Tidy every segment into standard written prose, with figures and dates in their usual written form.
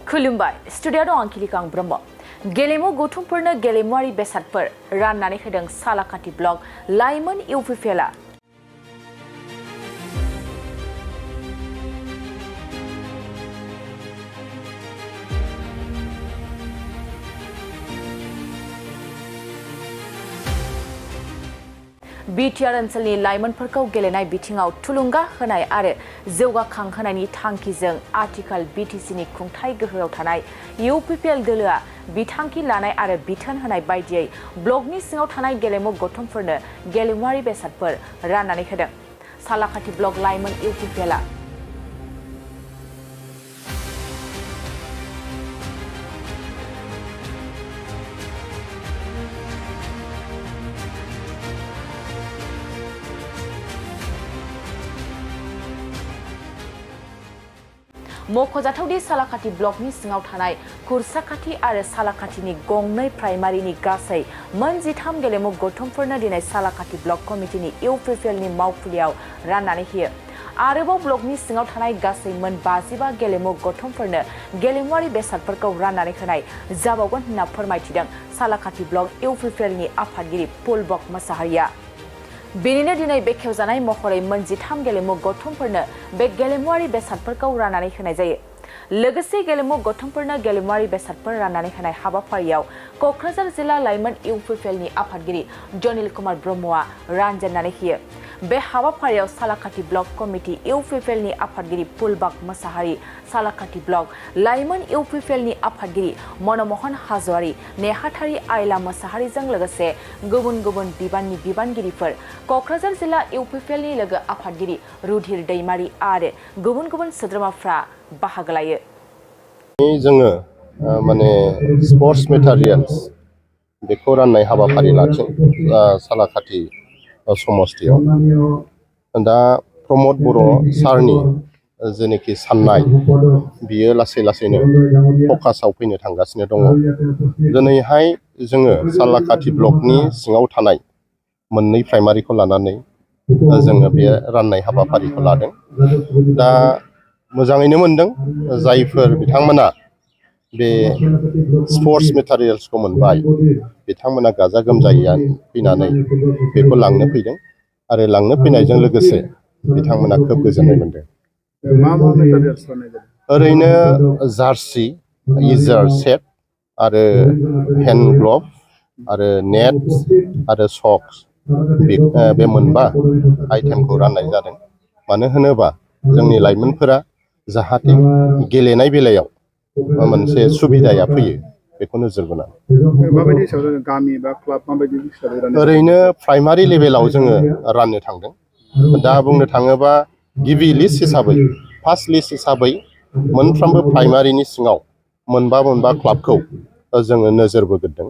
खुलुमबाय स्टुडियाव आंखिलिकां ब्रह्म गेलेमु गौथुमफोरनो गेलेमुआरि बेसादफोर राननानै होदों सालाकाथि ब्लक लाइमोन इउपिपिएलआ बिटिआर ओनसोलनि लाइमोनफोरखौ गेलेनाय बिथिङाव थुलुंगा होनाय आरो जौगाखांहोनायनि थांखिजों आथिखाल बिटिसिनि खुंथाय गोहोआव थानाय इउपिपिएल दोलोआ बिथांखि लानाय आरो बिथोन होनाय बायदियै ब्लकनि सिङाव थानाय गेलेमु गौथुमफोरनो गेलेमुआरि बेसादफोर राननानै होदों सालाकाथि ब्लक लाइमोन इउपिपिएलआ मख'जाथावदि सालाकाथि ब्लकनि सिङाव थानाय खुरसाकाथि आरो सालाकाथिनि गंनै प्राइमारिनि गासै मोन 13 गेलेमु गौथुमफोरनो दिनै सालाकाथि ब्लक कमिटिनि इउपिपिएलनि मावखुलियाव राननानै होयो आरोबाव ब्लकनि सिङाव थानाय गासै मोन 55 गेलेमु गौथुमफोरनो गेलेमुआरि बेसादफोरखौ राननानै होनाय जाबावगोन होनना फोरमायथिदों सालाकाथि ब्लक इउपिपिएलनि आफादगिरि पुलबक मोसाहारिया बेनिनो दिनै बेखेवजानाय महरै मोन 13 गेलेमु गौथुमफोरनो बे गेलेमुआरि बेसादफोरखौ राननानै होनाय जायो लोगोसे गेलेमु गौथुमफोरनो गेलेमुआरि बेसादफोर राननानै होनाय हाबाफारियाव क'क्राझार जिल्ला लाइमोन इउपिपिएलनि आफादगिरि जनिल कुमार ब्रह्मआ रानजेननानै होयो बे हाबाफारियाव सालाकाथि ब्लक कमिटि इउपिपिएलनि आफादगिरि पुलबक मोसाहारि सालाकाथि ब्लक लाइमोन इउपिपिएलनि आफादगिरि मनमोहन हाज'वारि नेहाथारि आइला मोसाहारिजों लोगोसे गुबुन गुबुन बिबाननि बिबानगिरिफोर क'क्राझार जिल्ला इउपिपिएलनि लोगो आफादगिरि रुधिर दैमारि आरो गुबुन गुबुन सोद्रोमाफ्रा बाहागो लायो जोङो माने स्पर्ट्स मेटेरियल्स बेखौ राननाय हाबाफारि लादों सालाकाथि समस्थियाव दा प्रमद बर' सारनि जेनेखि साननाय बियो लासै लासैनो फकासाव फैनो थांगासिनो दङ दिनैहाय जोङो सालाकाथि ब्लकनि सिङाव थानाय मोननै प्राइमारिखौ लानानै जोङो बे राननाय हाबाफारिखौ लादों दा मोजाङैनो मोनदों जायफोर बिथांमोना बे स्पर्ट्स मेटेरियल्सखौ मोनबाय बिथांमोना गाजा गोमजायै फैनानै बेखौ लांनो फैदों आरो लांनो फैनायजों लोगोसे बिथांमोना खोब गोजोननाय मोनदों ओरैनो जार्सि इजार सेट आरो हेन्ड ग्लभ आरो नेट आरो सक्स बे मोनबा आइटेमखौ राननाय जादों मानो होनोबा जोंनि लाइमोनफोरा जाहाथे गेलेनाय बेलायाव मोनसे सुबिदाया फैयो बेखौ नोजोर बोनानै ओरैनो प्राइमारि लेभेलाव जोङो राननो थांदों दा बुंनो थाङोबा गिबि लिस्ट हिसाबै फार्स्ट लिस्ट हिसाबै मोनफ्रोमबो प्राइमारिनि सिङाव मोनबा क्लाबखौ जोङो नोजोर बोग्रोदों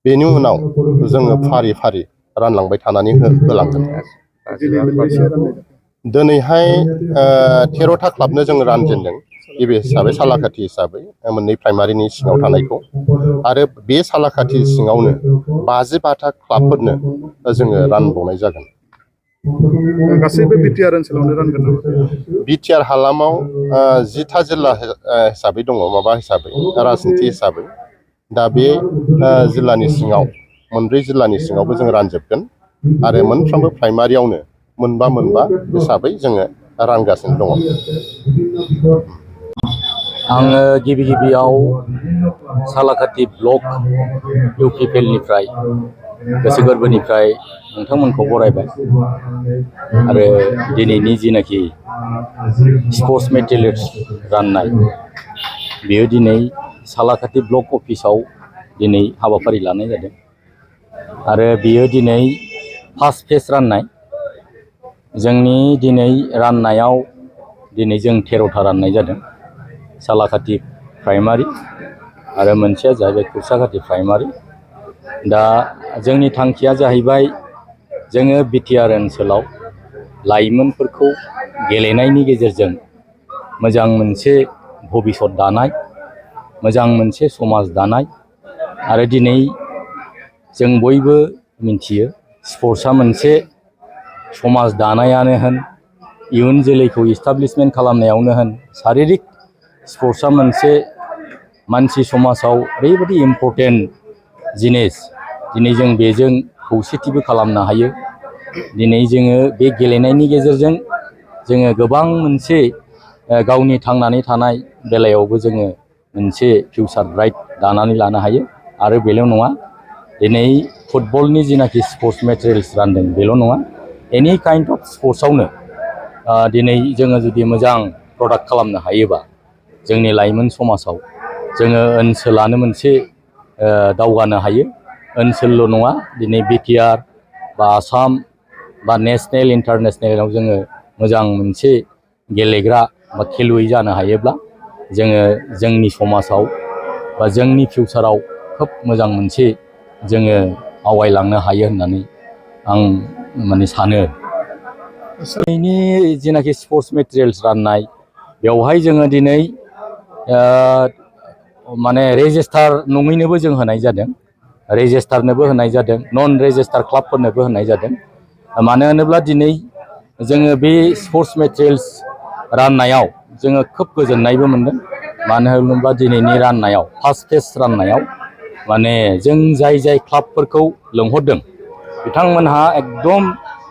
बेनि उनाव जोङो फारि फारि रानलांबाय थानानै होलांगोन दिनैहाय 13टा क्लाबनो जों रानजेनदों गिबि हिसाबै सालाकाथि हिसाबै मोननै प्राइमारिनि सिङाव थानायखौ आरो बे सालाकाथि सिङावनो 55टा क्लाबफोरनो जोङो रानबावनाय जागोन गासैबो बिटिआर ओनसोलावनो रानगोन नामा बिटिआर हालामाव 10टा जिल्ला हिसाबै दङ माबा हिसाबै राजनिथि हिसाबै दा बे जिल्लानि सिङाव मोनब्रै जिल्लानि सिङावबो जों रानजोबगोन आरो मोनफ्रोमबो प्राइमारियावनो मोनबा हिसाबै जोङो रानगासिनो दङ आङो गिबियाव सालाकाथि ब्लक इउपिपिएलनिफ्राय गोसो गोरबोनिफ्राय नोंथांमोनखौ बरायबाय आरो दिनैनि जिनाखि स्पर्ट्स मेटेरियल्स राननाय बेयो दिनै सालाकाथि ब्लक अफिसाव दिनै हाबाफारि लानाय जादों आरो बियो दिनै फार्स्ट फेज राननाय जोंनि दिनै राननायाव दिनै जों 13टा राननाय जादों सालाकाथि प्राइमारि आरो मोनसेया जाहैबाय खुरसाकाथि प्राइमारि दा जोंनि थांखिया जाहैबाय जोङो बिटिआर ओनसोलाव लाइमोनफोरखौ गेलेनायनि गेजेरजों मोजां मोनसे भबिसत दानाय मोजां मोनसे समाज दानाय आरो दिनै जों बयबो मिथियो स्पर्ट्सआ मोनसे समाज दानायानो होन इयुन जोलैखौ इस्टाब्लिशमेन्ट खालामनायावनो होन शारिरिक स्पर्ट्सआ मोनसे मानसि समाजाव ओरैबायदि इम्पर्टेन्ट जिनिस दिनै जों बेजों खौसेथिबो खालामनो हायो दिनै जोङो बे गेलेनायनि गेजेरजों जोङो गोबां मोनसे गावनि थांनानै थानाय बेलायावबो जोङो मोनसे फिउचार ब्राइट दानानै लानो हायो आरो बेल' नङा दिनै फुटबलनि जिनाखि स्पर्ट्स मेटेरियल्स रानदों बेल' नङा एनि काइन्ड अफ स्पर्ट्सआवनो दिनै जोङो जुदि मोजां प्रडाक्ट खालामनो हायोबा जोंनि लाइमोन समाजाव जोङो ओनसोलानो मोनसे दावगानो हायो ओनसोलल' नङा दिनै बिटिआर बा आसाम बा नेसनेल इन्टारनेसनेलाव जोङो मोजां मोनसे गेलेग्रा बा खेलुवै जानो हायोब्ला जोङो जोंनि समाजाव बा जोंनि फिउचाराव खोब मोजां मोनसे जोङो आवगायलांनो हायो होननानै आं माने सानो दिनैनि जिनाखि स्पर्ट्स मेटेरियल्स राननाय बेवहाय जोङो दिनै माने रेजिस्टार नङैनोबो जों होनाय जादों रेजिस्टारनोबो होनाय जादों नन रेजिस्टार क्लाबफोरनोबो होनाय जादों मानो होनोब्ला दिनै जोङो बे स्पर्ट्स मेटेरियल्स राननायाव जोङो खोब गोजोननायबो मोनदों मानो होनोब्ला दिनैनि राननायाव फार्स्ट फेज राननायाव माने जों जाय क्लाबफोरखौ लिंहरदों बिथांमोनहा एकदम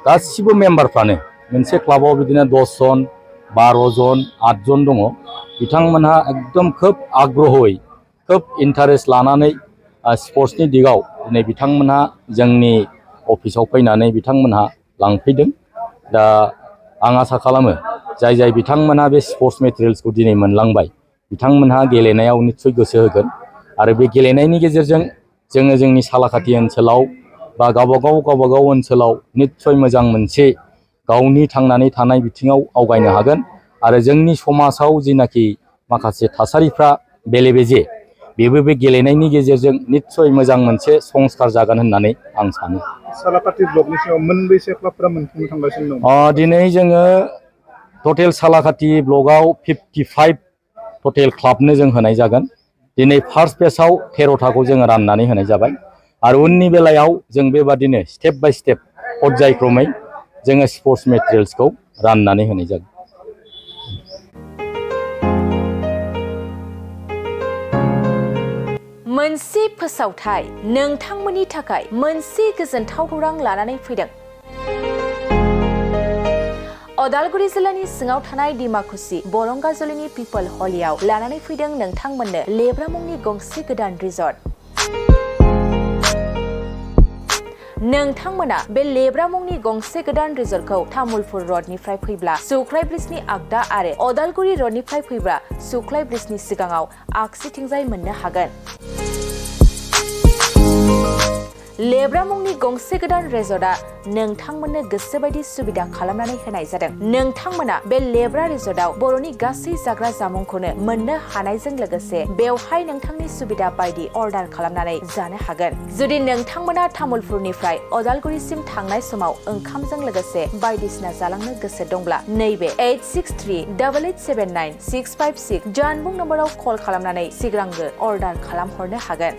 गासिबो मेम्बारफ्रानो मोनसे क्लाबाव बिदिनो 10 जन 12 जन 8 जन दङ बिथांमोनहा एकदम खोब आग्रहै खोब इन्टारेस्ट लानानै स्पर्ट्सनि दिगाव दिनै बिथांमोनहा जोंनि अफिसाव फैनानै बिथांमोनहा लांफैदों दा आं आसा खालामो जाय बिथांमोनहा बे स्पर्ट्स मेटेरियल्सखौ दिनै मोनलांबाय बिथांमोनहा गेलेनायाव निस्सय गोसो होगोन आरो बे गेलेनायनि गेजेरजों जोङो जोंनि सालाकाथि ओनसोलाव बा गावबागाव ओनसोलाव निस्सय मोजां मोनसे गावनि थांनानै थानाय बिथिङाव आवगायनो हागोन आरो जोंनि समाजाव जिनाखि माखासे थासारिफ्रा बेले बेजे बेबो बे गेलेनायनि गेजेरजों निस्सय मोजां मोनसे संस्कार जागोन होननानै आं सानो सालाकाथि ब्लकनि सिङाव मोनबेसे क्लाबफोरा मोनफुंनो थांगासिनो दं दिनै जोङो टटेल सालाकाथि ब्लकआव 55 टटेल क्लाबनो जों होनाय जागोन दिनै फार्स्ट फेजआव 13थाखौ जोङो राननानै होनाय जाबाय आरो उननि बेलायाव जों बेबादिनो स्टेप बाय स्टेप पर्यायक्रमै जोङो स्पर्ट्स मेटेरियल्सखौ राननानै होनाय जागोन मोनसे फोसावथाय नोंथांमोननि थाखाय मोनसे गोजोनथाव खौरां लानानै फैदों अदालगुरि जिल्लानि सिङाव थानाय डिमाकुसि बरंगाजुलिनि पिपल हलियाव लानानै फैदों नोंथांमोननो लेब्रा मुंनि गंसे गोदान रिजर्ट नोंथांमोना बे लेब्रा मुंनि गंसे गोदान रिजर्टखौ तामुलपुर रडनिफ्राय फैब्ला सुख्लाय ब्रिजनि आगदा आरो अदालगुरि रडनिफ्राय फैब्ला सुख्लाय ब्रिजनि सिगाङाव आगसिथिंजाय मोननो हागोन लेब्रा मुंनि गंसे गोदान रिजर्टआ नोंथांमोननो गोसोबायदि सुबिदा खालामनानै होनाय जादों नोंथांमोना बे लेब्रा रिजर्टआव बर'नि गासै जाग्रा जामुंखौनो मोननो हानायजों लोगोसे बेवहाय नोंथांनि सुबिदा बायदि अर्डार खालामनानै जानो हागोन जुदि नोंथांमोना तामुलपुरनिफ्राय अदालगुरिसिम थांनाय समाव ओंखामजों लोगोसे बायदिसिना जालांनो गोसो दंब्ला नैबे 8638879656 जानबुं नम्बराव कल खालामनानै सिगांग्रो अर्डार खालामहरनो हागोन